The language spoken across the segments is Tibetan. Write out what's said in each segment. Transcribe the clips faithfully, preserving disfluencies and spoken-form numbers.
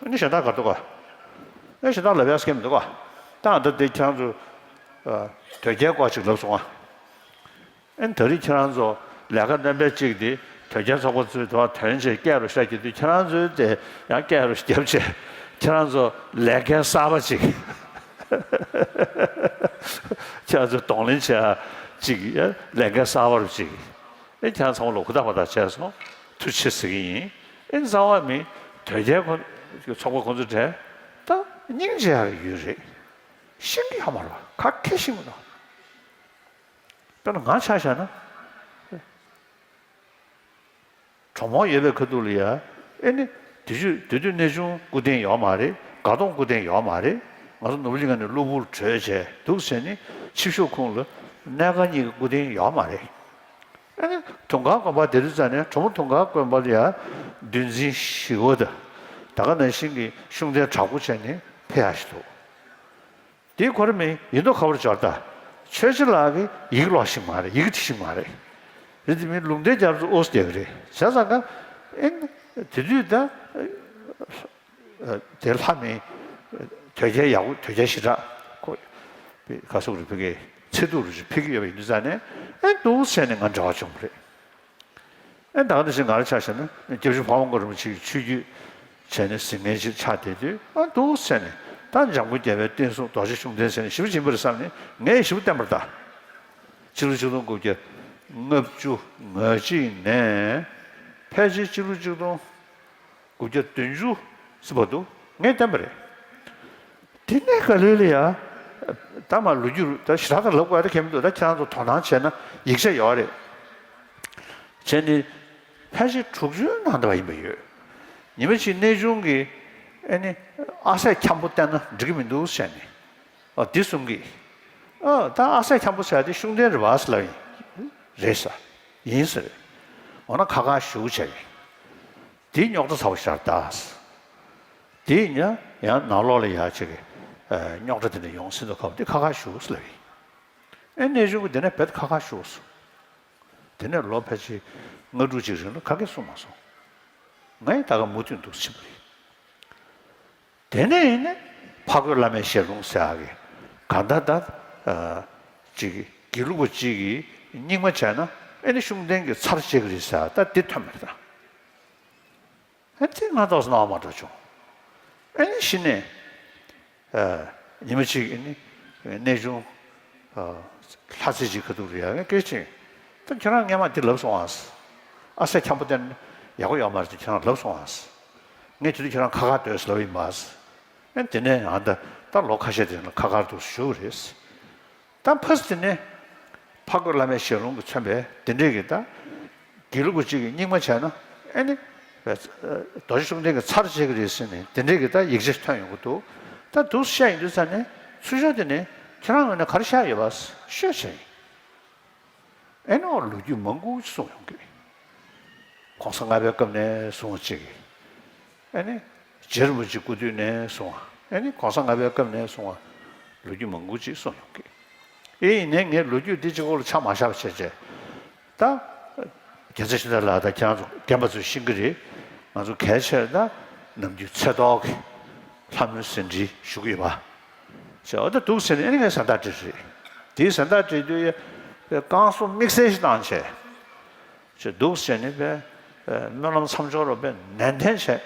ཨ་ནི་གཞན་དག་ག་འདུག་ག་ཨེ་གཞན་དག་ལབ་ཡ་སྐད་མི་འདུག་ག་ད་ད་དེ་ཁྱེད་རང་ཚོ་ཨ་དོལ་རྒྱལ་སྐོར་ཅིག་ལབ་སོང་ཨ། ཨེ་ད་རེས་ཁྱེད་རང་ཚོ་ལས་ཀ་གནང་བའི་གཅིག་དེ་དོལ་རྒྱལ་ཚོགས་པ་ཚོས་དོ་དོན་ཆེད་སྐད་རུ་ཤ་རྒྱག་དུས་ཁྱེད་རང་ཚོའི་དེ་ཡང་སྐད་རུ་རྒྱབ་བྱས་ཁྱེད་རང་ཚོ་ལས་འགན་གསར་པ་ཅིག་ཁྱེད་རང་ཚོས་གདོང་ལེན་བྱེད་ཡ་ཅིག་ལས་འགན་གསར་པ་རུ་ཅིག་ཨེ་ཁྱེད་རང་ཚང་མ་ལ་ཧུར་ཐག་ཧུར་ཐག་བྱས་སོང་། ཐུགས་རྗེ་ཆེ་ཟེར་གྱི་ཡིན། ཨེ་རྩ་བ་མི་དོལ་རྒྱལ་ཁོ་ཚོགས་པ་ཁོ་ཚོ་གྲས་ད་སྙིང་རྗེ་ཡག་ཡོད་རེད། ཤེས་ཀྱི་ཡོད་མ་རེད་པ། ག་གེ་ཤེས་མི་འདུག་དཔེར་ན་ང་ཆ་བཞག་ན། གྲོགས་མོ་ཡོད་པའི་ཁ་ཐུག་ལ་ཡ། ཨེ་ནི། དེ་དུས་དེ་དུས་གནས་ཆུང་སྐུ་རྟེན་ཡོད་མ་རེད། དགའ་གདོང་སྐུ་རྟེན་ཡོད་མ་རེད། ང་ཚོ་ནོར་བུ་གླིང་ཁ་ནས་གློ་བུར་བྲོས་བྱས་འདུག་ཟེར་ནས་ཆིབས་ཞབས་ཁོང་ལ་གནད་འགག་གཉིས་ཀྱི་སྐུ་རྟེན་ཡོད་མ་རེད། ཨེ་ནི། དུང་དཀར་དགོན་པ་དེ་དུས་ཙམ་ནས་གྲོགས་མོ་དུང་དཀར་དགོན་པ་ལ་ཡ། འདུལ་འཛིན་ཞི་བ་དང་། ད་ག་ནང་བཞིན་གྱི་ཤུགས་ལྡན་དྲག་པོ་བྱས་ནས་ཕེབས་ཡག་ཞིག་འདུག་དེའི་ཁོ་ར་མི་ཡིན་མདོག་ཁ་པོར་འབྱོར་ད། ཆོས་རྗེ་ལགས་ཀྱིས་ཡིག་ཀློག་ཤེས་མ་རེད། ཡི་གེ་འབྲི་ཤེས་མ་རེད། རེད་དེ་མིན་ལུང་བསྟན་རྒྱབ་ཚོ་ཨོ་སྟེ་གི་རེད་བྱས་ཙང་ཀ་ཨེ་དེ་དུས་ད་དེ་ལྷ་མི་དོལ་རྒྱལ་ཡག་པོ་དོལ་རྒྱལ་ཞེ་དྲག་ཁོ་ག་སོག་རེད་ཕ་གི་ཚེ་ཐུག་རུ་ཕ་གི་ཡོད་པ་ཡིན་དུས་ཙང་ནས་ཨེ་འདུག་བྱས་ནས་ང་འབྲེལ་བ་བྱུང་བ་རེད། ཨེ་ད་ག་ནང་བཞིན་ང་རང་ཆ་བཞག་ན་སྐྱབས་རྗེ་ཕ་བོང་ཁ་རིན་པོ་ཆེའི་ཆོས་བརྒྱུད་བྱས་ནས་ཟིན་མཁན་ཅིག་ཆགས་བསྡད་དུས་ཨ་འདུག་ཟེར་ནས་ད་འཇམ་མགོན་རྒྱལ་བའི་བསྟན་སྲུང་རྡོ་རྗེ་ཤུགས་ལྡན་ཟེར་ནས་ཞེ་པོ་ཅིག་ཡིན་པ་རེད་བསམ་ནས་ངས་ཞེ་པོ་བསྟེན་པ་རེད་ད། སྤྱི་ལོ་ཆིག་སྟོང་དགུ་བརྒྱ་ལྔ་བཅུ་ང་གཅིག་ནས་ཕལ་ཆེར་སྤྱི་ལོ་ཆིག་སྟོང་དགུ་བརྒྱ་བདུན་ཅུ་ཙམ་བར་དུ་ངས་བསྟེན་པ་རེད། དེ་ནས་ག་ལེ་ལ་ཡ། ད་མ་ལོ་རྒྱུས་ད་ཞེ་དྲག་ད་ལབ་དགོས་ཡ་ད་གལ་མི་འདུག་ད་ཁྱེད་རང་ཚོ་དོ་སྣང་བྱས་ན་ཡིག་ཆ་ཡོད་རེད། བྱས་ནས་ཕལ་ཆེར་དྲུག་ཅུའི་ནང་དུ་བ་ཡིན་པ་ཡོད། ཉི་མ་གཅིག་གནས་ཆུང་གིས་ཨེ་ནི་ཨ་སྲས་འཁྱམ་པོ་བསྟེན་ན་འགྲིག་གི་མི་འདུག་བྱས་ནས་ཨ་འདི་གསུང་གི་ཨ་ད་ཨ་སྲས་འཁྱམ་པོ་ཟེར་ཡ་དེ་ཤུགས་ལྡན་རེད་བ་ཟེར་ལབ་ཡིན། རེད་ཟེར། ཡིན་ཟེར། འོ་ན་ཁ་ཁ་ཞུ་བྱས་ཡིན། དེའི་རྙོག་དྲ་ཚ་བོ་ཞིག་རེད་ད། དེ་ཡིན་ཡང་ཡང་ནང་ལོགས་ལ་ཡག་ཅིག་གི་རྙོག་དྲ་དེ་འདྲ་ཡོང་སྲིད་འདུག་ཁ་བ་དེ་ཁ་ཁ་ཞུ་ཟེར་ལབ་ཡིན། ཨེ་གནས་ཆུང་གིས་དེ་ནས་བེད་ཁ་ཁ་ཞུ་སོང་། དེ་ནས་ལོ་ཕལ་ཆེར་ལྔ་དྲུག་ཅིག་རིང་ལ་ག་གེ་གསུངས་མ་སོང་། ང་ཡི་ད་ག་མུ་མཐུད་འདུག་ཕྱིན་པ་རེད། དེ་ནས་ཡིན་ནས་ཕ་རྒོད་བླ་མའི་ཞལ་ལུང་ཟེར་ཡག་གི་གང་ལྟར་ད་ཅིག་དགེ་ལུགས་པ་ཅིག་གིས་རྙིང་མ་བྱས་ན་ཨེ་ནི་ཤུགས་ལྡན་གྱི་ཚར་བཅད་གི་རེད་ཟེར་ཡག་ད་དེ་ཐོན་པ་རེད་ད། ཨ་ཙི་ང་ཏོག་ཙམ་སྣང་བ་མ་འགྲོ་བྱུང་། ཨ་ནི་གཞི་ནས། ཨ། ཉི་མ་གཅིག་ཨ་ནི། གནས་ཆུང་། ཨ། ལྷ་རྩེ་གཅིག་ཁ་ཐུག་རེད་ཡ་ངས་སྐད་ཆེན། ད་ཁྱེད་རང་སྔས་མ་འདི་ལབ་སོང་ཨ། ཨ་སྲས་འཁྱམ་པོ་བསྟེན་ཡག་པོ་ཡོད་མ་རེད་ཅེས་ཁྱེད་རང་ལབ་སོང་ཨ། ངས་དེ་དུས་ཁྱེད་རང་ཁ་ཁ་སྡོད་ཟེར་ལབ་ཡིན་པ། ཨ་ནི་དེ་ནས་ང་ད་ད་ལོ་ཁ་ཤས་དེ་ནས་ཁ་ཁར་འདུག་ཞུ་རེད། ད་ཕ་སི་དེ་ནས་ཕ་རྒོད་བླ་མའི་ཞལ་ལུང་གིས་མཚོན་པའི་དེ་འདྲས་ཀྱི་ད་དགེ་ལུགས་པ་གཅིག་གིས་རྙིང་མ་བྱས་ན་ཨེ་ནི་རྡོ་རྗེ་ཤུགས་ལྡན་གྱི་ཚར་བཅད་ཀྱི་རེད་ཟེར་ནས་དེ་འདྲས་ཀྱི་ད་ཡིག་ཆ་ཐོན་ཡོང་གི་འདུག་ད་འདུག་བཤད་ཡིན་དུས་ཙ་ནས་ཚུར་ཤོག་དེ་ནས་ཁྱེད་རང་ངོས་ནས་ག་རེ་བཤད་ཡོད་པ་ཤོད་བྱས་ཡིན། ཨེ་ནི་འོ་ལོ་རྒྱུས་མང་པོ་གསུངས་ཡོང་གི། གོང་ས་ལྔ་པའི་སྐབས་ནས་བཟུང་བ་ཅིག་ཨེ་ནི། རྗེ་རིན་པོ་ཆེ་སྐུ་དུས་ནས་བཟུང་བ། ཨེ་ནི་གོང་ས་ལྔ་པའི་སྐབས་ནས་བཟུང་བ། ལོ་རྒྱུས་མང་པོ་ཅིག་གསུངས་ཡོང་གི། ཨེ་ཡིན་ནའི་ངས་ལོ་རྒྱུས་འདི་གཅིག་པོ་ལ་ཆ་མ་བཞག་པ་བྱས་བྱས། ད། རྒྱལ་མཚན་ཆོས་དར་ལགས་དང་ཁྱེད་རང་ཚོ་རྒན་པ་ཚོས་ཤེས་ཀྱི་རེད། ང་ཚོ་གལ་ཆེར་ད། ནམ་རྒྱུན་ཚེ་ཐོག་གི། ལྷ་མོའི་ཟིན་བྲིས་ཞུ་གི་ཡོད་པ། ཅེས་འོ་ད་འདུག་ཟེར་ནས་ཨེ་ནི་ངས་ཟན་བརྟག་བྲིས་རེད། དེའི་ཟན་བརྟག་བྲིས་དུས་ཡ། བསྐང་གསོ་དམིགས་བསལ་ཞིག་བཏང་བྱས། ཅེས་འདུག་ཟེར་ནས་པས། སྨོན་ལམ་མཚམས་སྦྱོར་རོ་པས་ནན་ཏན་བྱས།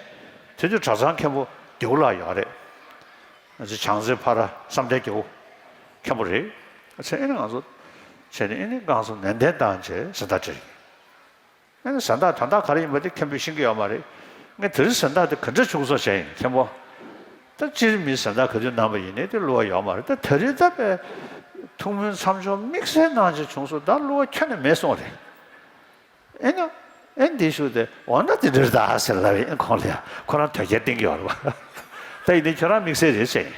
དེ་དུས་གྲྭ་ཚང་མཁན་པོ་རྒྱལ་པོ་ལགས་ཡོད་རེད། ང་ཚོ་བྱང་རྩེ་ཕ་ར་བསམ་གཏན་རྒྱལ་པོ། མཁན་པོ་རེད། ཚེ་ཨེ་ནི་ང་ཚོ། བྱས་ནས་ཨེ་ནི་བསྐང་གསོ་ནན་ཏན་བཏང་བྱས་ཟན་བརྟག་བྲིས། ཨ་ནི་ཟན་བརྟག་དོན་དག་ག་རེ་ཡིན་པ་དེ་མཁན་པོས་ཤེས་ཀྱི་ཡོད་མ་རེད། ངས་དེ་རིང་ཟན་བརྟག་དེ་ག་འདྲ་བྱུང་སོང་བྱས་ཡིན་མཁན་པོ། ད་སྤྱིར་མིས་ཟན་བརྟག་ག་དུས་གནང་པ་ཡིན་ནའི་དེ་བསླུ་བ་ཡོད་མ་རེད། ད་དེ་རིང་ད་པས་ཐུགས་སྨོན་མཚམས་སྦྱོར་དམིགས་བསལ་གནང་བྱས་བྱུང་སོང་། ད་བསླུ་བ་ཁྱོན་ནས་མེད་སོང་རེད། ཨེ་ན། ཨེ་འདི་ཞུ་དེ་འོ་ན་དེ་འདྲ་རེད་ད་ཟེར་ལབ་ཡིན་ཁོང་ལ་ཡ། ཁོ་རང་དོལ་རྒྱལ་བསྟེན་གྱི་ཡོད་རེད་པ། ད་ཡིན་ནའི་ཁྱོད་རང་དམིགས་བསལ་རེད་བྱས་ཡིན།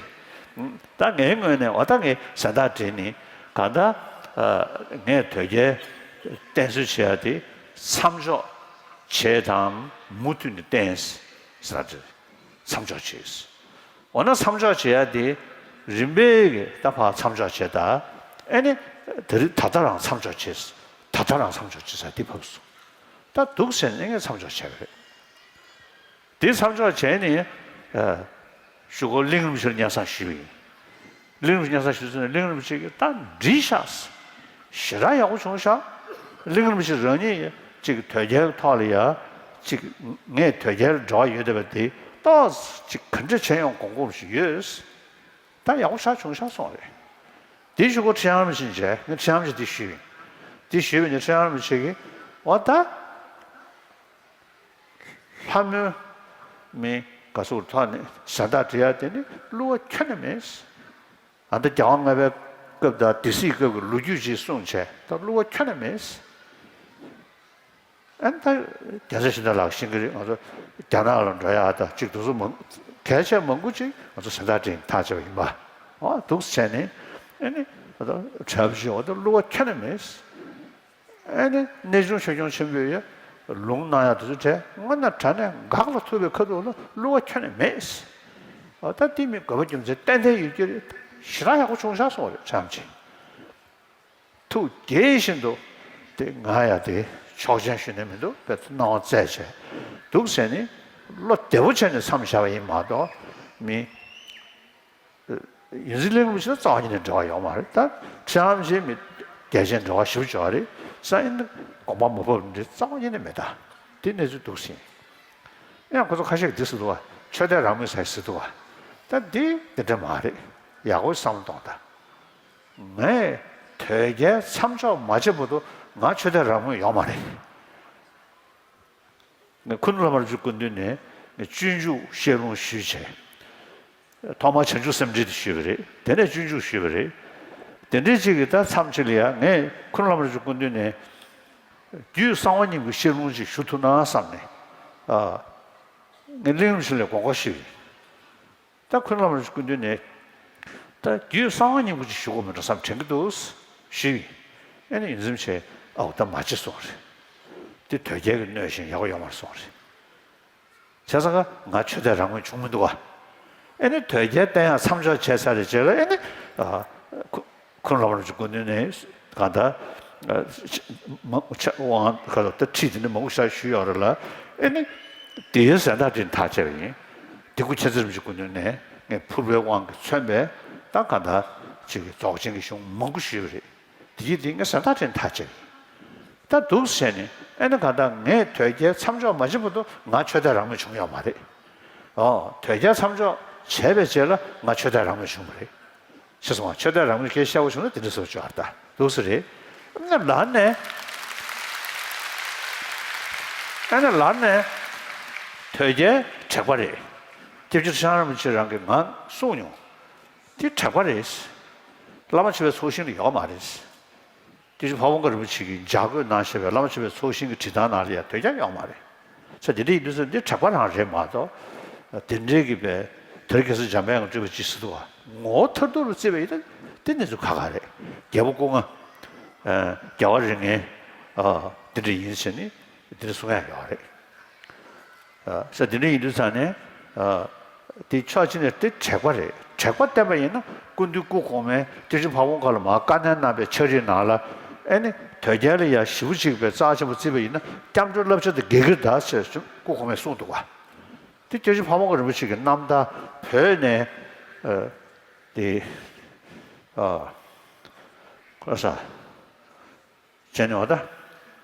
ད་ངའི་ངོས་ནས་འོ་ད་ངས་ཟན་བརྟག་བྲིས་ནི་གང་ལྟར། ངས་དོལ་རྒྱལ་བསྟེན་གསོལ་བྱེད་ཡ་དེ་མཚམས་འཇོག་བྱེད་དང་མུ་མཐུད་ནས་བསྟེན་ཟེར་བ་རེད། མཚམས་འཇོག་བྱེད། འོ་ན་མཚམས་འཇོག་བྱེད་ཡ་དེ་རིམ་པས་ཀྱི་ད་ཕར་མཚམས་འཇོག་བྱེད་ད། ཨེ་ནི་དེ་རིང་ད་ལྟ་རང་མཚམས་འཇོག་བྱེད། ད་ལྟ་རང་མཚམས་འཇོག་བྱེད་ས་དེ་ཕབ་སོང་། ད་འདུག་ཟེར་ནས་ངས་མཚམས་འཇོག་བྱས་པ་རེད། དེ་མཚམས་འཇོག་བྱས་ནས་ ཨ། ཞུ་སྒོ་གླིང་རིན་པོ་ཆེར་སྙན་སེང་ཞུས་པ་ཡིན། གླིང་རིན་པོ་ཆེ་སྙན་སེང་ཞུས་ཚུན་ནས་གླིང་རིན་པོ་ཆེ་གིས་ད་འགྲིག་ཤག་ཞེ་དྲག་ཡག་པོ་བྱུང་ཤག་གླིང་རིན་པོ་ཆེ་རང་ཉིད་ཅིག་དོལ་རྒྱལ་ཐོག་ལ་ཡ་ཅིག་ངས་དོལ་རྒྱལ་འབྲེལ་བ་ཡོད་བསྡད་པ་དེ་ཏོག་ཙམ་ཅིག་ག་འདྲ་བྱས་ཡོང་དགོངས་པ་ཞིག་ཡོད། ད་ཡག་པོ་ཞེ་དྲག་བྱུང་ཤག་གསུངས་རེད། དེའི་གཞུག་གུ་ཁྲི་བྱང་རིན་པོ་ཆེ་མཇལ། ངས་ཁྲི་བྱང་རིན་པོ་ཆེ་དེ་ཞུས་ཡིན། དེ་ཞུས་པ་ཡིན་ན་ཁྲི་བྱང་རིན་པོ་ཆེ་གིས་འོ་ད། ལྷ་མོའི་མི་ག་ཟུར་ཐོག་ནས་གཟེངས་རྟགས་སྒྲིག་ཡ་དེ་ནི་བསླུ་བ་ཁྱོན་ནས་མེད། ཨ་ད་རྒྱལ་དབང་ལྔ་པའི་སྐབས་དང་སྡེ་སྲིད་སྐབས་ཀྱི་ལོ་རྒྱུས་ཅིག་གསུངས་བྱས་ད་བསླུ་བ་ཁྱོན་ནས་མེད། ཨ་ནི་ད་རྒྱལ་སྲས་ཤིང་རྟ་ལགས་ཤེས་ཀྱི་རེད། ང་ཚོ་རྒྱ་ནག་ལ་འགྲོ་ཡ་ད་ཅིག་དུས་ཚོད་མང་གལ་ཆེ་མང་པོ་ཅིག་ང་ཚོ་གཟེངས་རྟགས་སྒྲིག་ཐག་བཅད་པ་ཡིན་པ། ཨོ་འདུག་སེ་བྱས་ནས་ཨ་ནི་ད་གྲྭ་པ་ཅིག་འོ་ད་བསླུ་བ་ཁྱོན་ནས་མེད། ཨེ་ནི་གནས་ཆུང་ཆོས་སྐྱོང་ཆེན་པོས་ཡ་ལུང་གནང་ཡག་དེ་ཚོ་གྲས་དངོས་གནས་དྲང་གནས་འགག་ལ་ཐུག་པའི་ཁ་ཐུག་ལ་བསླུ་བ་ཁྱོན་ནས་མེད། ཨ་ད་དེ་མི་དགོས་པ་རྒྱུ་མཚན་ཏན་ཏན་ཡོད་ཀྱི་རེད། ཞེ་དྲག་ཡག་པོ་བྱུང་ཤག་གསུངས་རེད་ཁྲམ་ཆེ། ཐུགས་དགྱེས་བཞིན་དུ་དེ་ང་ཡ་དེ་ཆོག་མཆན་ཞུ་ནས་མི་འདུག་དཔེ་སྣང་བ་བཙལ་བྱས་འདུག་ཟེར་ནས་བློ་བདེ་པོ་བྱས་ནས་མཚམས་བཞག་པ་ཡིན་མ་གཏོགས་མི། ཡོངས་འཛིན་གླིང་རིན་པོ་ཆེ་ལ་རྩ་བ་ཉིད་ནས་འབྲེལ་བ་ཡོད་མ་རེད། ད་ཁྲི་བྱང་རིན་པོ་ཆེ་མི་རྒྱལ་ཆེན་འབྲེལ་བ་ཞེ་པོ་ཅིག་ཡོད་རེད། ས་ཡིན་ན་དགོངས་པ་མ་བབས་འདི་རྩ་བ་ཉིད་ནས་མེད་ད། དེ་གནས་ཚུལ་འདུག་ཟིན། ཡང་ཁོ་ཚོ་ཁ་ཤས་ཀྱིས་འདི་ཟེར་འདུག་བ། ཆོས་དད་རང་མོས་ཟེར་ཟེར་འདུག་བ། ད་འདི་འདི་འདྲ་མ་རེད། ཡག་པོ་བསམ་བློ་གཏོང་ད། ངས་དོལ་རྒྱལ་མཚམས་འཇོག་མ་བྱེད་བར་དུ་ང་ཆོས་དད་རང་མོས་ཡོད་མ་རེད། ངས་ཁུ་ནུ་བླ་མ་རིན་པོ་ཆེའི་སྐུ་མདུན་ནས་ངས་སྤྱོད་འཇུག་བཤད་ལུང་ཞུས་བྱས། ཐོག་མར་བྱང་ཆུབ་སེམས་འགྲེལ་དེ་ཞུས་པ་རེད། དེ་ནས་སྤྱོད་འཇུག་ཞུས་པ་རེད། དེ་འདྲའི་ཅིག་གི་ད་མཚམས་ཅིག་ལ་ཡ་ངས་ཁུ་ནུ་བླ་མ་རིན་པོ་ཆེའི་སྐུ་མདུན་ནས་རྒྱུད་གསང་བ་སྙིང་པོའི་བཤད་ལུང་ཅིག་ཞུ་ཐུབ་ན་བསམ་ནས། ཨ། ངས་གླིང་རིན་པོ་ཆེ་ལ་དགོངས་པ་ཞུས་ཡིན། ད་ཁུ་ནུ་བླ་མ་རིན་པོ་ཆེའི་སྐུ་མདུན་ནས་ད་རྒྱུད་གསང་བ་སྙིང་པོ་ཅིག་ཞུ་དགོས་མི་འགྲོ་བསམ་དྲན་གྱི་འདུག་ཞུས། ཨེ་ནི་ཡོངས་འཛིན་ཆེ་ཨའོ་ད་མ་བྱེད་གསུངས་རེད། འདི་དོལ་རྒྱལ་གྱིས་གནོད་ཅིང་ཡག་པོ་ཡོད་མ་རེད་གསུངས་རེད། བྱས་ཙང་ང་ཆོས་དད་རང་མོས་བྱུང་མི་འདུག་ག་ཨེ་ནི་དོལ་རྒྱལ་བསྟེན་ཡག་མཚམས་འཇོག་བྱས་ཚར་རེད་བྱས་ལ་ཨེ་ནི་ཨ། ཁུ་ཁུ་ནུ་བླ་མ་རིན་པོ་ཆེའི་སྐུ་མདུན་ནས་གང་ལྟར་མ་ཆ་དབང་ག་ལ་ད་ཁྲིད་དེ་འདྲ་མང་པོ་ཞིག་ཞུས་ཡོད་རེད་ལ། ཨེ་ནི་དེའི་གཟེངས་རྟགས་སྤྲད་ཐག་བཅད་པ་ཡིན། དེ་སྐུ་མཁྱེན་བརྩེ་རིན་པོ་ཆེའི་སྐུ་མདུན་ནས་ངས་ཕུར་པའི་དབང་གིས་མཚོན་པའི་ད་གང་ལྟར་ཅིག་གི་རྫོགས་ཆེན་གྱི་གཞུང་མང་པོ་ཞུས་པ་རེད། དེ་ཡིན་དེ་ངས་གཟེངས་རྟགས་སྤྲད་ཐག་བཅད་པ་ཡིན། ད་འདུག་ཟེར་ནས་ཨེ་ནི་གང་ལྟར་ངས་དོལ་རྒྱལ་མཚམས་འཇོག་མ་བྱེད་བར་དུ་ང་ཆོས་དད་རང་མོས་བྱུང་ཡོད་མ་རེད། ཨོ་དོལ་རྒྱལ་མཚམས་འཇོག་བྱས་པའི་རྗེས་ལ་ང་ཆོས་དད་རང་མོས་བྱུང་བ་རེད། ཤེས་སོང་ང་། ཆོས་དད་རང་མོས་སྐད་བཤད་པ་བྱུང་ན་དེ་འདྲ་བཟོ་བཅོས་ཨ་ད་འདུག་སེ་རེད། ཨ་ནི་ལར་ནས་ཨ་ནི་ལར་ནས་དོལ་རྒྱལ་དྲེགས་པ་རེད། སྐྱབས་རྗེ་ཁྲི་བྱང་རིན་པོ་ཆེ་རང་གིས་ང་གསུངས་མྱོང་། དེ་དྲེགས་པ་རེད། བླ་མ་མཆོད་པའི་ཚོགས་ཞིང་ལ་ཡོད་མ་རེད། སྐྱབས་རྗེ་ཕ་བོང་ཁ་རིན་པོ་ཆེ་གིས་ལྗགས་བཀོད་གནང་བཞག་པའི་བླ་མ་མཆོད་པའི་ཚོགས་ཞིང་གི་བྲིས་ཐང་ནང་ལ་ཡང་དོལ་རྒྱལ་ཡོད་མ་རེད། ས་དེ་འདྲ་ཡིན་དུས་ཙམ་འདི་དྲེགས་པ་རང་རེད་མ་གཏོགས། དེ་འདྲའི་གི་པའི་དེར་གེ་སར་འཇམ་དཔལ་དབྱངས་སྤྲུལ་པ་ཅིག་ཟེར་འདུག་བ། ངོ་བོ་མཐར་ཐུག་ལ་བརྩིས་པ་ཡིན་ན་དེ་གནས་ཚུལ་ཁག་ཁག་རེད། རྒྱལ་པོ་སྐུ་ལྔ། རྒྱལ་བ་རིགས་ལྔའི། དེ་འདྲ་ཡིན་ཟེར་ནས་དེ་འདྲ་གསུང་ཡག་ཡོད་རེད། ས་དེ་འདྲ་ཡིན་དུས་ཙང་ནས། དེ་ཕྱོགས་གཅིག་ནས་དེ་དྲེགས་པ་རེད། དྲེགས་པ་བསྟན་པ་ཡིན་ན་སྐུ་མདུན་སྐུ་གོང་མས་སྐྱབས་རྗེ་ཕ་བོང་ཁ་ལ་མར་བཀའ་ནན་གནང་བའི་ཕྱག་བྲིས་ནང་ལ་ཨེ་ནི་དོལ་རྒྱལ་ལ་ཡ་ཞེ་པོ་ཅིག་པའི་རྩ་ཆེན་པོ་བརྩིས་པ་ཡིན་ན་སྐྱབས་འགྲོའི་བསླབ་བྱ་དེ་འགལ་གྱི་རེད་ད་ཟེར་སྐུ་གོང་མས་གསུངས་འདུག་ག་དེ་སྐྱབས་རྗེ་ཕ་བོང་ཁ་རིན་པོ་ཆེ་གི་རྣམ་ཐར་བོད་ནས་དེ་ག་ས། བྱས་ནས་འོ་ད།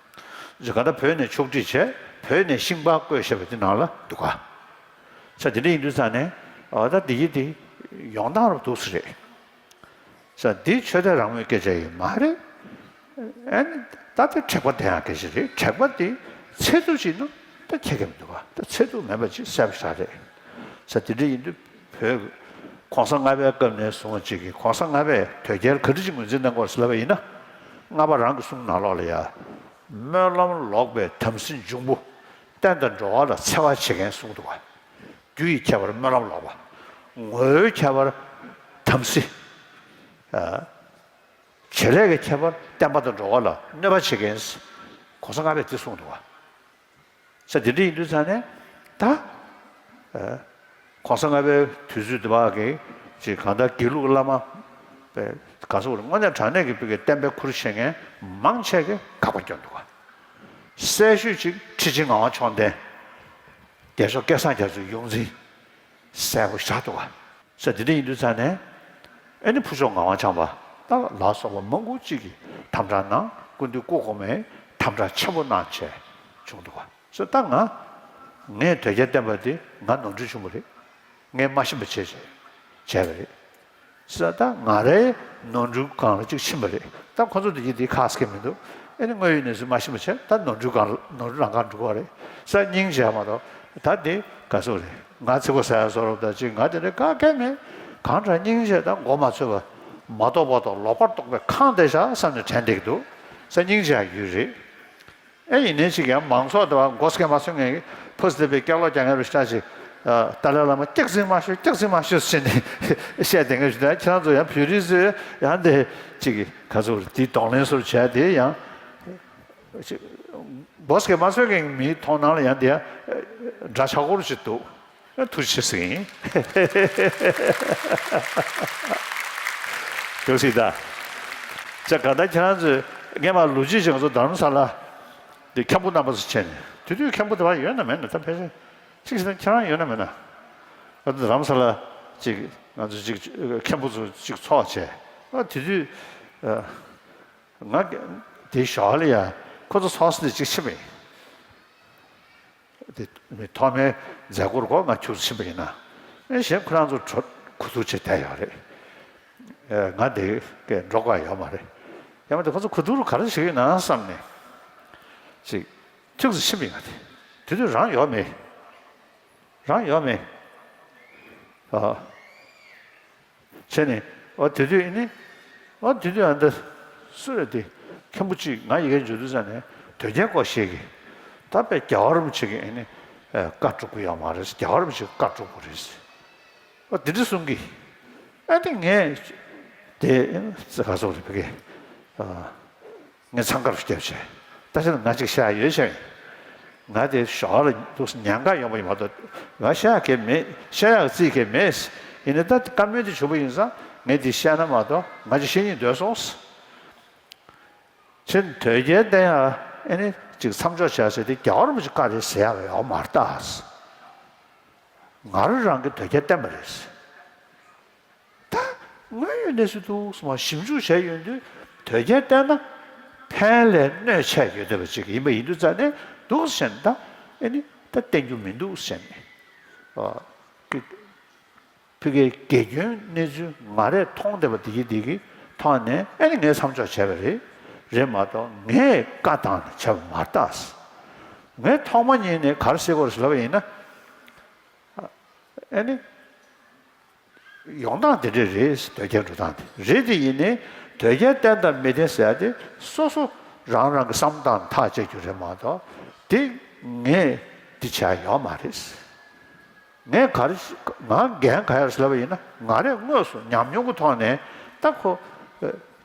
ཇི་ག་ད་བོད་ནས་ཕྱོགས་སྒྲིག་བྱས་བོད་ནས་ཤིང་པར་བརྐོས་བཞག་པ་དེ་ནང་ལ་འདུག་ག་ས་དེ་འདྲ་ཡིན་དུས་ཙང་ནས་འོ་ད་འདི་ཡི་དེ་ཡོང་སྟངས་རུ་འདུག་ས་རེད། ས་འདི་ཆོས་དད་རང་མོས་སྐད་ཆ་ཡིན་མ་རེད། ཨ་ནི་ད་དེ་དྲེགས་པ་དེ་ཡང་སྐད་ཆ་རེད། དྲེགས་པ་དེ་ཚད་དུ་ཅིག་ན་ད་ཁྱད་ཀྱི་མི་འདུག་ག་ད་ཚད་དུ་མེད་པ་ཅིག་གསལ་པོ་ཞེ་དྲག་རེད། ས་དེ་འདྲ་ཡིན་དུས། བོད་གོང་ས་ལྔ་པའི་སྐབས་ནས་བཟུང་བ་ཅིག་གིས་གོང་ས་ལྔ་པས་དོལ་རྒྱལ་ག་འདྲ་ཅིག་ངོས་འཛིན་གནང་དགོས་ཟེར་ལབ་པ་ཡིན་ན། ལྔ་པ་རང་གི་གསུང་ནང་ལོགས་ལ་ཡ། སྨོན་ལམ་ལོག་པའི་དམ་སྲི་འབྱུང་པོ། བསྟན་དང་འགྲོ་བ་ལ་འཚེ་བ་བྱེད་མཁན་གསུངས་འདུག་ག་རྒྱུ་ཡི་ཁྱད་པར་སྨོན་ལམ་ལོག་པ། ངོ་བོའི་ཁྱད་པར་དམ་སྲི། བྱེད་ལས་ཀྱི་ཁྱད་པར་བསྟན་པ་དང་འགྲོ་བ་ལ་གནོད་པ་བྱེད་མཁན། གོང་ས་ལྔ་པས་འདི་གསུངས་འདུག་ག་ས་དེ་འདྲ་ཡིན་དུས་ཙང་ནས་ད། ཨ། གོང་ས་ལྔ་པའི་དུས་ཚོད་དེ་བར་གྱི་ཅིག་གང་ལྟར་དགེ་ལུགས་བླ་མ་པའི་ག་ཟེར་དགོས་རེད། དངོས་གནས་དྲང་གནས་ཀྱི་བོད་ཀྱི་བསྟན་པའི་ཁུར་བཞེས་མཁན་མང་ཆེ་གིས་དགག་པ་བསྐྱོན་འདུག་ག་གསལ་ཤོས་ཅིག་ཁྲི་ཆེན་ངག་དབང་མཆོག་ལྡན། རྒྱལ་མཆོག་སྐལ་བཟང་རྒྱ་མཚོའི་ཡོངས་འཛིན། གསལ་པོ་བཞག་འདུག་ག་ས་དེ་འདྲ་ཡིན་དུས་ཙང་ནས། ཨེ་ནི་ཕུར་ལྕོག་ངག་དབང་བྱམས་པ་ད་ལ་སོགས་པ་མང་པོ་ཅིག་གིས་དམ་དྲག་གནང་། སྐུ་མདུན་སྐུ་གོང་མས་དམ་དྲག་ཆེན་པོ་གནང་བྱས་བྱུང་འདུག་ག་ས་ད་ང་ངས་དོལ་རྒྱལ་བསྟེན་པ་དེ་ང་ནོར་འཁྲུལ་བྱུང་བ་རེད། ངས་མ་ཤེས་པ་བྱས་བྱས་བྱས་པ་རེད། ས་ད་ང་རའི་ནོར་འཁྲུལ་སྒང་ལ་ཅིག་ཕྱིན་པ་རེད། ད་ཁོ་ཚོ་དེ་གྱིས་དེ་ཁག་སྐྱེ་མི་འདུག་ཨེ་ནི་དངོས་ཡོད་གནས་ཚུལ་མ་ཤེས་པ་བྱས། ད་ནོར་འཁྲུལ་སྒང་ལ་ནོར་འཁྲུལ་རང་སྒང་འགྲོ་གི་རེད། ས་སྙིང་རྗེ་མ་གཏོགས་ད་དེ་ག་ཚོད་རེད། ང་ཚིག་པ་ཟ་ཡ་བཟོ་འདྲ་པོ་ད་ཅིག་ང་དེ་འདྲ་དཀའ་ཁག་མེད། གང་དྲག་སྙིང་རྗེ་ད་མགོ་མ་ཚོས་པ། མ་རྟོགས་པ་དང་ལོག་པར་རྟོག་པའི་ཁང་དེ་བཞག་བསམ་ནས་དྲན་བསྡད་ཀྱི་འདུག་ས་སྙིང་རྗེ་ཡ་ཡོད་རེད། ཨེ་ཡིན་ནའི་ཅིག་ཡང་མང་ཚོགས་དེ་བ་མགོ་སྐད་མ་སོན་མཁན་གྱི་ཕོ་སི་དེ་བའི་སྐྱག་ལོག་རྒྱག་མཁན་རུ་ཤ་ཅིག་ཏཱ་ལའི་བླ་མ་སྐྱག་རྫུན་མ་ཤོད། སྐྱག་རྫུན་མ་ཤོད་ཟེར་ནས་བཤད་བསྡད་མཁན་ཞིག་འདུག་ཁྱེད་རང་ཚོ་ཡང་བོད་རིགས་ཚོས་ཡང་དེ་ཅིག་ག་ཚོད་དེ་གདོང་ལེན་སོར་བྱས་དེ་ཡང་ཅིག་མགོ་སྐད་མ་སོན་མཁན་གྱི་མིའི་མཐོང་སྣང་ལ་ཡང་དེ་ཡང་འདྲ་ཆགས་སྐོར་ཞིག་འདུག་ཐུགས་རྗེ་ཆེ་ཟེར་གྱི་ཡིན། ཐུགས་རྗེ་ཆེ་ད། ཅག་ག་ད་ཁྱེད་རང་ཚོས་སྔས་མ་ལོ་རྒྱུས་ཅིག་ང་ཚོ་རྡ་རམ་ས་ལ་འདི་མཁན་པོ་རྣམ་པ་ཚོ་བྱས་ནས། དེ་དུས་མཁན་པོ་དེ་བ་ཡོད་ན་མེད་ན་ད་ཕལ་ཆེར་ཅིག་བྱས་ན་ཁྱེད་རང་ཡོད་ན་མེད་ན། ང་ཚོ་རྡ་རམ་ས་ལ་ཅིག་ང་ཚོ་ཅིག་མཁན་པོ་ཚོ་ཅིག་ཚོགས་བྱས། ཨ་དེ་དུས་ང་དེ་ཞོར་ལ་ཡ་ཁོ་ཚོ་ཚོགས་ས་དེ་ཅིག་ཕྱིན་པ་ཡིན། དེ་ཐོག་མའི་མཛད་སྒོར་གོ་ང་ཁྱུག་ཙམ་ཕྱིན་པ་ཡིན་ན། ཨེ་གཞན་ཁོ་རང་ཚོ་གྲོ་གུ་ཐུག་བྱེད་བསྡད་ཡོད་རེད། ཨེ་ང་དེ་གས་འགྲོ་དགོས་ཡོད་མ་རེད། ཡང་མ་དེ་ཁོ་ཚོ་གུ་ཐུག་རུ་ག་རེ་བྱེད་ཀྱི་ཡོད་ན་བསམ་ནས་ཅིག་ཁྱུག་ཙམ་ཕྱིན་པ་ཡིན། ང་དེ་དེ་དུས་རང་ཡོད་མེད། རང་ཡོད་མེད། ཨ། བྱས་ནས་ཨོ་དེ་དུས་ཨེ་ནི། ཨོ་དེ་དུས་ཨ་འདི་སུ་རེད་དེ། མཁན་པོ་གཅིག་ང་ཡི་གེ་འཇོག་དུས་ཙང་ནས་དོལ་རྒྱལ་སྐོར་ཞིག་གིས་ད་དཔེ་རྒྱལ་བ་རིན་པོ་ཆེ་གིས་ཨེ་ནི་བཀའ་སྒྲུབ་ཀྱི་ཡོད་མ་རེད། རྒྱལ་བ་རིན་པོ་ཆེ་གིས་བཀའ་སྒྲུབ་དགོས་རེད། ཨོ་དེ་འདྲ་གསུང་གི། ཨ་ནི་ངས་དེ་ཨེ་ནི་ག་ཚོད་རེད་བེ་གེ། ཨ། ངས་འཚང་ཁ་རུ་བརྒྱབ་བྱས། ད་ཆ་ང་ཅིག་བཤད་ཡོད་བྱས། ང་དེ་ཞོར་ལ་འདུག་ཉན་ག་ཡོང་པ་ཡིན་མ་གཏོགས་ང་བཤད་ཡག་གི་མེད། བཤད་ཡག་རྩིས་གི་མེད། ཡིན་ནའི་ད་བཀའ་མོལ་དེ་བྱུང་པ་ཡིན་ཙང་ངས་དེ་བཤད་ན་མ་གཏོགས་ང་ཅིག་བཤད་སྙིང་འདོད་སོང་། ཕྱིན་དོལ་རྒྱལ་བསྟེན་ཡག་ཨེ་ནི་ཅིག་མཚམས་འཇོག་བྱས་ཟེར་དེ་རྒྱལ་བ་རིན་པོ་ཆེ་བཀའ་རེད་ཟེར་ཡག་ཡོད་མ་རེད་ད། ང་རང་རང་གི་དོལ་རྒྱལ་བསྟེན་པ་རེད། ད་དངོས་ཡོད་གནས་ཚུལ་འདུག་སེ་མར་ཞིབ་འཇུག་བྱས་ཡོང་དུས་དོལ་རྒྱལ་བསྟེན་ན་ཕན་ལས་གནོད་ཆེ་ཡོད་བསྡད་པ་ཅིག་ཡིན་པ་ཡིན་དུས་ཙང་ནས་འདུག་སེ་བྱས་ནས་ད་ཨེ་ནི་ད་བསྟེན་རྒྱུ་མི་འདུག་སེ་བྱས་ནས། ཨ། ཕ་གིའི་དགེ་སྐྱོན་གནས་ཚུལ་ང་རས་མཐོང་བསྡད་པ་དེ་གི་དེ་གི་ཐོག་ནས་ཨེ་ནི་ངས་མཚམས་འཇོག་བྱས་པ་རེད། རེད་མ་གཏོགས་ངས་བཀའ་བཏང་ནས་བྱས་པ་མ་རེད་ད། ངས་ཐོག་མ་ཉིད་ནས་ག་རེ་ཟེར་དགོས་རེད་ལབ་པ་ཡིན་ན། ཨེ་ནི། ཡོང་སྟངས་དེ་འདྲ་རེད། དོལ་རྒྱལ་འགྲོ་སྟངས་དེ་རེད། དེ་ཡིན་ནའི་དོལ་རྒྱལ་བསྟེན་དང་མི་བསྟེན་ཟེར་ཡ་དེ་སོ་སོ་རང་རང་གི་བསམ་སྟངས་ཐག་བཅད་རྒྱུ་རེད་མ་གཏོགས་དེ་ངས་འདི་བྱས་ཡོད་མ་རེད། ངས་ག་རེ་ང་འགན་ག་ཡར་ལབ་པ་ཡིན་ན་ང་རས་དངོས་སུ་ཉམས་མྱོང་གི་ཐོག་ནས་ད་ཁོ་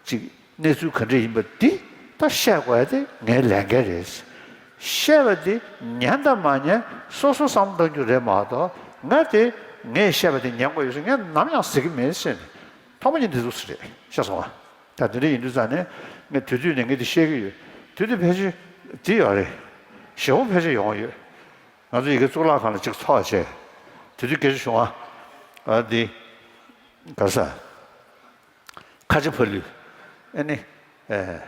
ཅིག་གནས་ཚུལ་ག་འདྲ་ཡིན་པ་འདི་ད་བཤད་དགོས་ཡ་དེ་ངའི་ལས་འགན་རེད། བཤད་པ་འདི་ཉན་དང་མ་ཉན་སོ་སོ་བསམ་བློ་གཏོང་རྒྱུ་རེད་མ་གཏོགས་ང་དེ་ངས་བཤད་པ་དེ་ཉན་དགོས་ཡོད་ཟེར་ངས་ནམ་ཡང་ཟེར་གྱི་མེད་ཟེར་ནས་ཐོག་མ་ཉིད་འདི་འདུག་ཟེར་རེད་ཤེས་སོང་ང་། ད་དེ་འདྲ་ཡིན་དུས་ཙང་ནས་ངས་དེ་དུས་ནས་ངས་འདི་བཤད་ཀྱི་ཡོད། དེ་དུས་ཕལ་ཆེར་འདི་ཡོད་རེད། ཞེ་པོ་ཕལ་ཆེར་ཡོང་ཡོད། ང་ཚོ་ཡི་གེ་གཙུག་ལག་ཁང་ལ་ཅིག་ཚོགས་བྱས། དེ་དུས་སྐད་ཆ་བྱུང་བ། ཨ་འདི། ག་ས། ཁ་ཆེ་ཕ་ལུས། ཨ་ནི། ཨེ།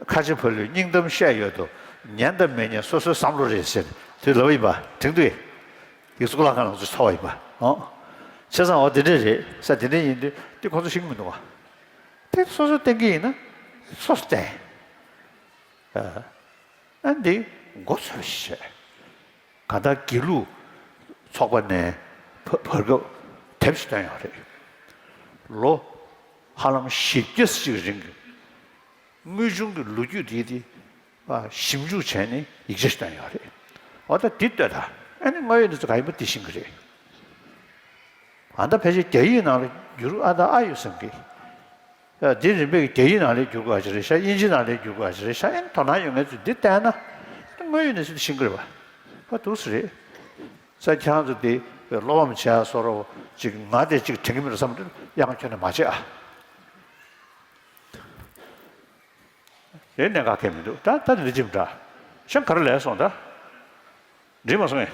ཁ་ཆེ་ཕ་ལུས་སྙིང་གཏམ་བཤད་ཡོད་དོ། ཉན་དང་མི་ཉན་སོ་སོའི་བསམ་བློ་རེད་ཟེར་དེ་ལབ་ཡིན་པ་དྲན་འདུག་གས། ཡིག་གཙུག་ལག་ཁང་ལ་ཚུར་ཚོགས་པ་ཡིན་པ། ཨོ། བྱས་ཙང་འོ་དེ་འདྲས་རེད་ས་དེ་འདྲས་ཡིན་དུས་དེ་ཁོང་ཚོ་ཤེས་ཀྱི་མི་འདུག་བ། དེ་སོ་སོ་བསྟེན་གྱི་ཡིན་ན་སོ་སོ་བསྟེན། ཨ་འདི་མགོ་ཚོས་ཤིག་བྱས། གང་ལྟར་དགེ་ལུགས་ཚོགས་པ་ནས་བར་བར་སྐབས་དེབ་ཞིག་བཏོན་ཡོད་རེད། ལོ་ཧ་ལམ་བཞི་བརྒྱ་ཅིག་རིང་གི་དངོས་བྱུང་གི་ལོ་རྒྱུས་དེ་དེ་ཞིབ་འཇུག་བྱས་ནས་ཡིག་ཆ་ཞིག་བཏོན་ཡོད་རེད། འོ་ད་འདི་ལྟོས་དང་ཨ་ནི་དངོས་ཡོད་གནས་ཚུལ་ག་ཡིན་པ་འདི་ཤེས་ཀྱི་རེད། ཨ་ད་ཕལ་ཆེར་རྒྱ་ཡིག་ནང་ལ་བསྒྱུར་ཨ་ད་ཨ་ཡོད་བསམ་གི། ཨ་འདི་རིམ་པས་རྒྱ་ཡིག་ནང་ལ་བསྒྱུར་དགོས་ཅིག་རེད་ཤག་དབྱིན་ཇི་ནང་ལ་བསྒྱུར་དགོས་ཅིག་རེད་ཤག་ཨ་ནི་དོ་སྣང་ཡོད་མཁན་ཚོས་འདི་བལྟས་ན་དངོས་ཡོད་གནས་ཚུལ་འདི་ཤེས་ཀྱི་རེད་པ། ཨ་འདུག་སེ་རེད། ས་ཁྱེད་རང་ཚོ་འདི་བློ་ཕམ་བྱེད་ཡ་བཟོ་འདྲ་ཅིག་ང་དེ་ཅིག་དྲན་གྱི་མི་འདུག་བསམ་དུས་ཡང་ཁྱོན་ནས་མ་བྱེད་ཨ། རེད་གནད་འགག་གང་ཡང་མི་འདུག་ད་ད་འདི་འདྲ་ཅིག་མི་འདྲ། གཞན་ག་རེ་ལས་སོང་ད། འགྲིག་མ་སོང་ངས།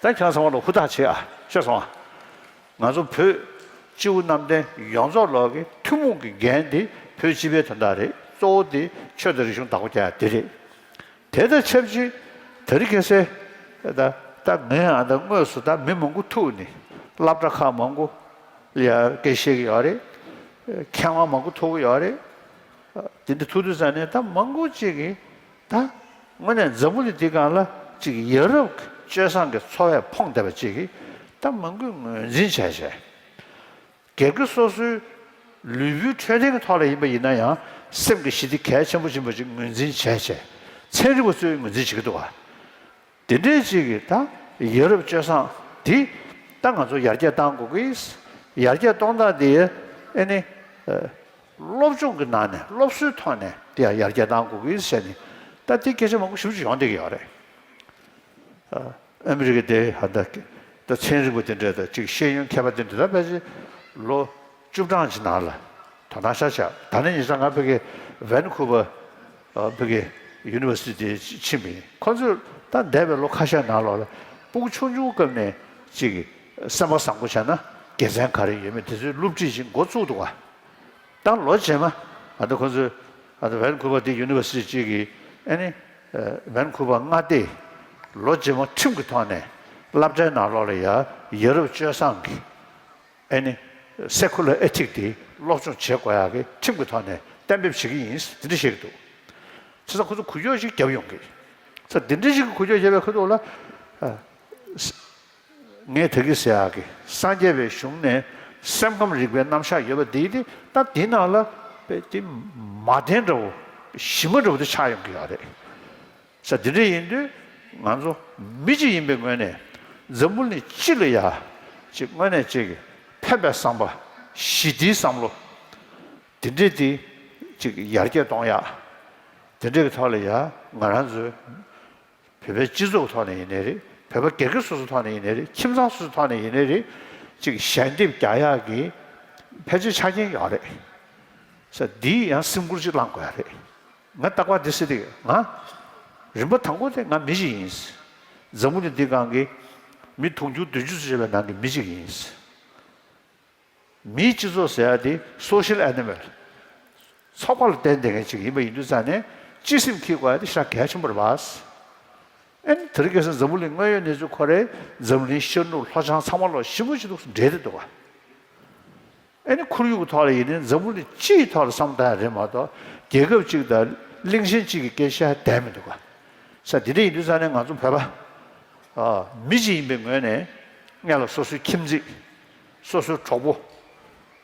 ད་ཁྱེད་རང་ཚང་མ་ལ་ཧུར་ཐག་བྱེད་ཨ། ཤེས་སོང་ཨ། ང་ཚོ་བོད་སྤྱི་བོ་གནམ་བསྟན་ཡོངས་རྫོགས་ལོག་གི་ཐུན་མོང་གི་འགན་དེ་བོད་སྤྱི་པའི་དོན་དག་རེད། གཙོ་བོ་དེ་ཆོས་དང་རིག་གཞུང་བདག་པོ་རྒྱག་ཡ་དེ་རེད། དེ་དང་ཆབས་ཅིག་དེ་རིང་ཁ་སང་ད་ད་ངས་ཨ་ད་དངོས་སུ་ད་མི་མང་པོ་ཐུག་ནས་སློབ་གྲྭ་ཁག་མང་པོ་ལ་ཡ་སྐད་བཤད་ཀྱི་ཡོད་རེད། མཁས་དབང་མང་པོ་ཐུག་གི་ཡོད་རེད། དེ་འདྲ་ཐུག་དུས་ཙང་ནས་ད་མང་པོ་ཅིག་གིས་ད་དངོས་གནས་འཛམ་བུ་གླིང་འདི་སྒང་ལ་ཅིག་ཡ་རབས་སྤྱོད་བཟང་གི་འཚོ་བས་ཕོངས་བསྡད་པ་ཅིག་གིས་ད་མང་པོས་ངོས་འཛིན་བྱས་བྱས། སྒེར་གྱི་སོ་སོའི་ལུས་པོའི་འཕྲོད་བསྟེན་གྱི་ཐོག་ལ་ཡིན་པ་ཡིན་ན་ཡང་སེམས་ཀྱི་ཞི་བདེ་གལ་ཆེན་པོ་ཡིན་པ་ཅིག་ངོས་འཛིན་བྱས་བྱས། ཚན་རིག་པ་ཚོས་ངོས་འཛིན་བྱེད་ཀྱི་འདུག་ག་དེ་འདྲའི་ཅིག་གིས་ད་ཡ་རབས་སྤྱོད་བཟང་འདི་ད་ང་ཚོ་ཡར་རྒྱས་གཏང་དགོས་ཀྱི། ཡར་རྒྱས་གཏོང་སྟངས་འདི་ཨེ་ནི་སློབ་སྦྱོང་གི་ནང་ནས་སློབ་གསོའི་ཐོག་ནས་འདི་ཡང་ཡར་རྒྱས་གཏང་དགོས་ཀྱི་ཟེར་ནས་ད་འདི་སྐད་ཆ་མང་པོ་ཞེ་པོ་ཅིག་ཡོང་བསྡད་ཀྱི་ཡོད་རེད། ཨ་མི་རི་ཀ་དེ་ཧ་ད་ད་ཚན་རིག་པ་དེ་འདྲ་དང་ཅིག་ཤེས་ཡོན་མཁས་པ་དེ་འདྲ་ད་ཕལ་ཆེར་ལོ་བཅུ་གྲངས་ཀྱི་ནང་ལ་དོ་སྣང་ཤར་ཆགས། ད་ནི་ཉེ་ཆར་ང་ཕ་གི་ཝན་ཁུ་བ་ཨ་ཕ་གི་ཡུ་ནི་ཝར་སི་ཊི་དེ་ཕྱིན་པ་ཡིན། ཁོ་ཚོས་ད་འདས་པའི་ལོ་ཁ་ཤས་ནང་ལོགས་ལ་སྤུ་གུ་ཆུང་ཆུང་སྐབས་ནས་ཅིག་སེམས་པ་བཟང་པོ་བྱས་ན་དགེ་མཚན་ག་རེ་ཡོད་མེད་དེ་ཚོའི་སློབ་ཁྲིད་ཅིག་འགོ་བཙུགས་འདུག་ག་ད་ལོ་རྗེས་མ་ཨ་ད་ཁོ་ཚོས་ཨ་ད་ཝན་ཁུ་བ་དེ་ཡུ་ནི་ཝར་སི་ཊི་གཅིག་གིས་ཨ་ནི་ཝན་ཁུ་བ་མངའ་སྡེས་ལོ་རྗེས་མ་ཁྲིམས་ཀྱི་ཐོག་ནས་སློབ་གྲྭའི་ནང་ལོགས་ལ་ཡ་ཡ་རབས་སྤྱོད་བཟང་གི་ཨ་ནི་སེ་ཁུ་ལར་ཨེ་ཐིག་དེ་སློབ་སྦྱོང་བྱེད་དགོས་ཡག་གི་ཁྲིམས་ཀྱི་ཐོག་ནས་གཏན་འབེབས་བྱེད་ཀྱི་ཡིན་དེ་འདྲ་བཤད་ཀྱི་འདུག་བྱས་ཙང་ཁོ་ཚོ་འགུལ་སྐྱོད་ཅིག་བརྒྱབ་ཡོང་གི། བྱས་ཙང་དེ་འདྲ་ཞིག་གི་འགུལ་སྐྱོད་བྱས་པའི་ཁ་ཐུག་ལ་ཨ། ངས་ད་གིན་ཟེར་ཡག་གི་སངས་རྒྱས་པའི་གཞུང་ནས་སེམས་ཁམས་རིག་པའི་རྣམ་གཞག་ཡོད་པ་འདི་དེ་ད་འདི་ནང་ལ་དཔེ་དེ་མ་བདེན་འདྲ་བོ་ཞི་མ་འདྲ་བོ་དེ་ཆགས་ཡོང་གི་ཡོད་རེད། ས་དེ་འདྲ་ཡིན་དུས་ང་ཚོ་མི་གཅིག་ཡིན་པའི་ངོས་ནས་འཛམ་བུ་གླིང་སྤྱི་ལ་ཡ་ཅིག་དངོས་གནས་ཅིག་ཕན་པའི་བསམ་པ་ཞི་བདེའི་བསམ་བློ་དེ་འདྲ་དེ་ཅིག་ཡར་རྒྱས་གཏོང་ཡག་དེ་འདྲ་གི་ཐོག་ལ་ཡ་ང་རང་ཚོའི་བོད་པའི་སྤྱི་ཚོགས་ཐོག་ནས་ཡིན་ནའི་རེད། བོད་པ་སྒེར་གྱི་སོ་སོ་ཐོག་ནས་ཡིན་ནའི་རེད། ཁྱིམ་ཚང་སོ་སོ་ཐོག་ནས་ཡིན་ནའི་རེད། ཅིག་ཞལ་འདེབས་རྒྱག་ཡག་གི་ཕལ་ཆེར་ཆ་རྐྱེན་ཡོད་རེད། ས་འདིའི་ཡང་སེམས་ཁུར་ཅིག་བླང་དགོས་ཡ་རེད། ང་རྟག་པར་འདི་ཟེར་གི་ཡོད། ང་རིམ་པ་དང་པོ་དེ་ང་མི་ཞིག་ཡིན། འཛམ་བུ་གླིང་འདིའི་སྒང་གི་མི་དུང་ཕྱུར་བདུན་ཅུ་ཙམ་ཡོད་པའི་ནང་གི་མི་གཅིག་ཡིན། མིའི་སྤྱི་ཚོགས་ཟེར་ཡ་དེ་social animal། ཚོགས་པ་ལ་བརྟེན་བསྡད་མཁན་ཅིག་ཡིན་པ་ཡིན་དུས་ཙང་ནས་སྤྱི་སེམས་འཁྱེར་དགོས་ཡ་དེ་ཞེ་དྲག་གལ་ཆེན་པོ་རེད་པ། ཨེ་ནི་དེ་རིང་ཁ་སང་འཛམ་བུ་གླིང་དངོས་ཡོད་གནས་ཚུལ་ཁོ་རེ་འཛམ་གླིང་ཤར་ནུབ་ལྷོ་བྱང་ཚང་མ་ལོག་ཞེ་པོ་ཅིག་འདུག་འབྲེལ་བསྡད་འདུག་ག་ཨེ་ནི་ཁོར་ཡུག་གི་ཐོག་ལ་ཡིན་ནའི་འཛམ་བུ་གླིང་སྤྱིའི་ཐོག་ལ་བསམ་བློ་བཏང་ཡ་རེད་མ་གཏོགས་རྒྱལ་ཁབ་གཅིག་དང་གླིང་ཆེན་གཅིག་གི་སྐད་ཆ་བསྡད་མི་འདུག་ག་ས་དེ་འདྲ་ཡིན་དུས་ཙང་ནས་ང་ཚོ་བོད་པ་ཨ་མི་གཅིག་ཡིན་པའི་ངོས་ནས་སྔོན་ལ་སོ་སོའི་ཁྱིམ་མཚེས། སོ་སོའི་གྲོགས་པོ།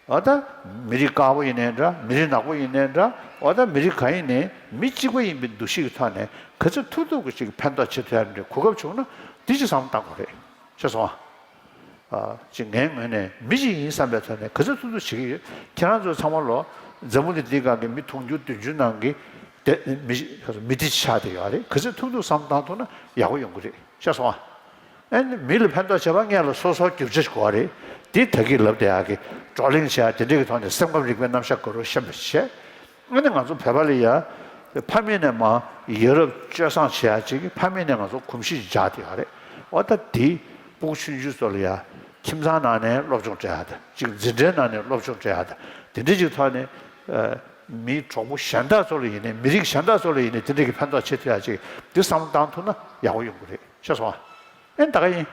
འོ་ད་མི་རིགས་དཀར་པོ་ཡིན་ནའི་འདྲ། མི་རིགས་ནག་པོ་ཡིན་ནའི་འདྲ། འོ་ད་མི་རིགས་གང་ཡིན་ནའི་མི་གཅིག་པ་ཡིན་པའི་འདུ་ཤེས་ཀྱི་ཐོག་ནས་ག་ཚོད་ཐུབ་ཐུབ་ཀྱི་ཅིག་ཕན་ཐོགས་བྱེད་ཐུབ་ཡ་འདྲ་གོ་སྐབས་བྱུང་ན་འདི་ཅིག་བསམ་བློ་བཏང་དགོས་རེད། ཤེས་སོང་ཨ། ཅིག་ངའི་ངོས་ནས་མི་ཞིག་ཡིན་བསམ་པའི་ཐོག་ནས་ག་ཚོད་ཐུབ་ཐུབ་བྱེད་ཀྱི་ཡོད། ཁྱེད་རང་ཚོ་ཚང་མ་ལོ་འཛམ་བུ་གླིང་འདིའི་སྒང་གི་མི་དུང་ཕྱུར་བདུན་ཅུ་ནང་གི་དེ་མི་མི་དེ་ཆགས་བསྡད་ཡོད་རེད། ག་ཚོད་ཐུབ་ཐུབ་བསམ་བློ་བཏང་ཐུབ་ན་ཡག་པོ་ཡོང་གི་རེད། ཤེས་སོང་ཨ། ཨ་ནི་མི་ལ་ཕན་ཐོགས་བྱེད་པ་སྔོན་ལ་སོ་སོ་རྒྱུ་ཆ་ཞིག་དགོས་པ་རེད། དེ་ད་གིན་ལབ་བསྡད་ཡག་གི་བགྲོ་གླེང་བྱེད་ཡག་དེ་འདྲ་གི་ཐོག་ནས་སེམས་ཁམས་རིག་པའི་རྣམ་གཞག་དགོས་རོགས་ཤེས་པ་བྱས། ཨ་ནི་ང་ཚོ་བོད་པ་ལ་ཡ་ཕ་མེས་ནས་མ་ཡ་རབས་སྤྱོད་བཟང་བྱེད་ཡག་ཅིག་ཕ་མེས་ནས་ང་ཚོ་གོམས་གཤིས་ཤིག་འཇགས་བསྡད་ཡོད་རེད། འོ་ད་དེ་སྤུ་གུ་ཆུང་ཆུང་ཚོ་ལ་ཡ་ཁྱིམ་ཚང་ནང་ནས་སློབ་སྦྱོང་སྤྲད་ཡག་དང་ཅིག་འཛིན་གྲྭའི་ནང་ནས་སློབ་སྦྱོང་སྤྲད་ཡག་དང་དེ་འདྲ་ཅིག་ཐོག་ནས་མིའི་གྲོགས་པོ་གཞན་དག་ཚོ་ལ་ཡིན་ནའི་མི་རིགས་གཞན་དག་ཚོ་ལ་ཡིན་ནའི་དེ་འདྲ་གི་ཕན་ཐོགས་བྱེད་ཐུབ་ཡག་ཅིག་དེ་བསམ་བློ་བཏང་ཐུབ་ན་ཡག་པོ་ཡོང་གི་རེད། ཤེས་སོང་ཨ། ཨེ་ད་ག་ཡིན།